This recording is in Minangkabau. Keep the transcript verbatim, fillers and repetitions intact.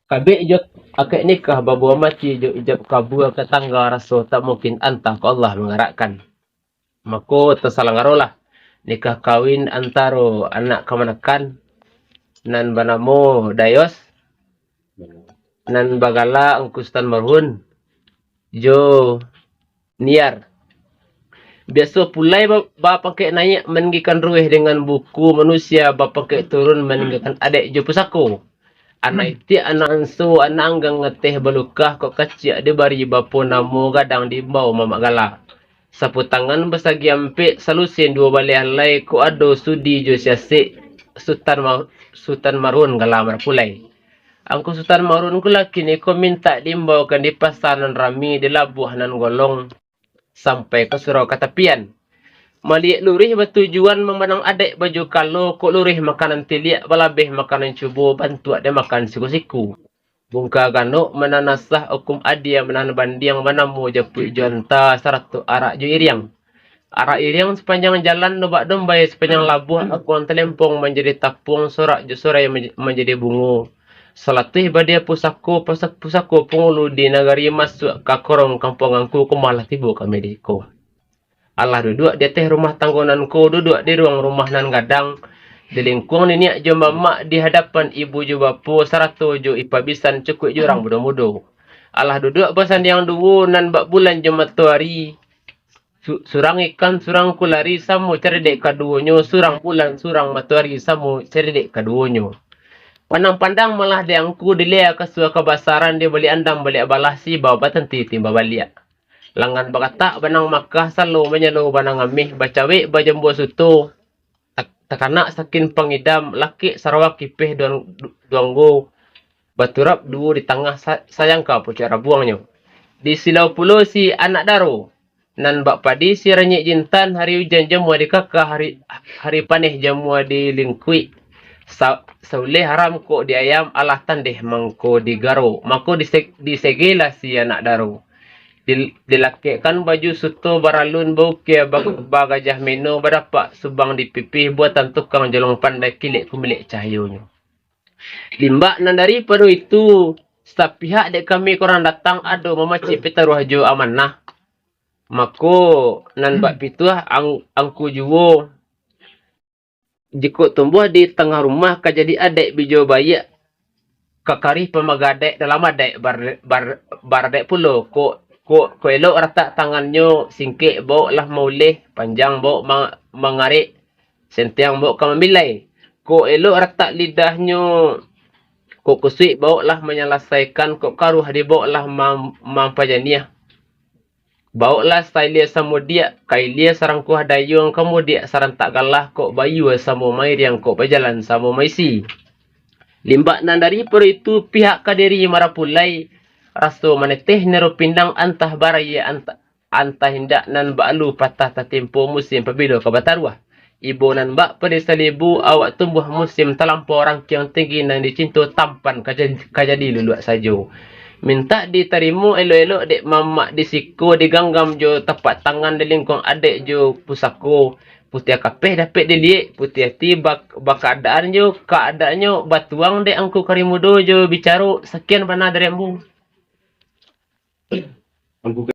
Kabek jo akad nikah babuah mati jo ijab kabua ka tangga raso tak mungkin antah ko Allah mangarakkan. Mako tasalanggarolah nikah kawin antaro anak kamanakan nan banamo Dayos, nan bagala Angku Sutan Marhun, jo Niar. Biaso pulai ba-, bapangkek naiak maninggikan rueh dengan buku manusia bapangkek turun maninggikan adaik jo pusako. Anak itiak, anak anso, anak anggang ngateh balukah kok kaciak dibari bapo namo gadang diimbau mamak gala. Saputangan basagi ampek salusin duo baleh alai kok ado sudi jo siasek Sutan Ma-, Sutan Marun gala marapulai. Angku Sutan Marun ko laki niko mintak diimbaukan di pasa nan rami, di labuah nan golong, sampai ka surau katapian. Maliek luruih batujuan mamandang adaik baju kalo, kok luruih makanan tiliak, balabeh makanan cubo, bantuak dek makan siku-siku. Bungka ganok mananasah, ukum adia manahan bandiang, banamo japuik jo anta, sarato arak jo iriang. Arak iriang sapanjang jalan, nobak dombai sapanjang labuah, akuang talempong manjadi tapuang, sorak jo sorai manj-, manjadi bungo. Salatuih badia pusako, pasak-, pusako pangulu di nagari, masuak ka korong kampuang angku, ko malah tibo kami di siko. Alah duduak di ateh rumah tanggo nan ko, duduak di ruang rumah nan gadang, di lingkuang niniak jo mamak, di hadapan ibu jo bapo, sarato jo ipa bisan cukuik jo urang mudo-mudo. Alah duduak basandiang duo, nan bak bulan jo matoari, su-, surang ikan, surang kulari, samo caredek kaduonyo, surang bulan, surang matoari, samo caredek kaduonyo. Pandang-pandang malah di angku, di lia kasua kabasaran, di baliak andam baliak balah, sibau batanti timba baliak. Langan bakatak banang makah, salo manyalo banang ameh, bacawek bajambua suto, tak-, takanak sakin pangidam, lakek sarawa kipeh duang-, du-, duanggo, baturap duo di tangah sa-, sayangka pucuak rabuangnyo. Di silau pulo si anak daro, nan bak padi si ranyek jintan, hari ujan jamua dikakah, hari, hari paneh jamua dilingkuik. Sa-, sauleh haram kok di ayam, alah tandeh mangko di garo, mako dise-, disegelah si anak daro. Dil-, dilakekkan baju suto baralun, baukia ba-, bagajah meno, badapak subang di pipih, buatan tukang jolong pandai, kilek kumilek cahayonyo. Limbak nan daripado itu, sapihak dek kami korang datang, ado mamacik pitaruah jo amanah. Mako, nan bak pituah ang-, angku juo, jikok tumbuah di tangah rumah, ka jadi adaik bijo baiak, ka karih pamaga adaik dalam adaik, bar-, bar-, baradaik pulo. Kok, kok, kok elok ratak tangannyo, singkek baoklah mauleh, panjang baok ma-, mangarek, sentiang baok ka mambilai. Kok elok ratak lidahnyo, kok kusuik baoklah manyalasaikan, kok karuah dibaoklah mam-, mampajaniah. Baoklah sailia samudiak, kailia sarangkuah dayuang, kamudiak sarantak galah, kok bayua samo mairiang, kok bajalan samo maisi. Limbak nan daripado itu, pihak ka diri marapulai, raso maneteh niro pindang, antah baraya, antah, antah indak nan baalu patah tatimpo, musim pabilo ka bataruah. Ibo nan bak padi salibu, awak tumbuah musim talampau, rangkiang tinggi nan dicinto, tampan ka jadi, ka jadi luluak sajo. Mintak ditarimo elok-elok dek mamak di siko, diganggam jo tapak tangan, di lingkuang adaik jo pusako. Putiah kapeh dapek diliek, putiah ati bak-, bakaadaan jo kaadaannyo, batuang dek angku kari mudo jo bicaro, sakian bana dari ambo.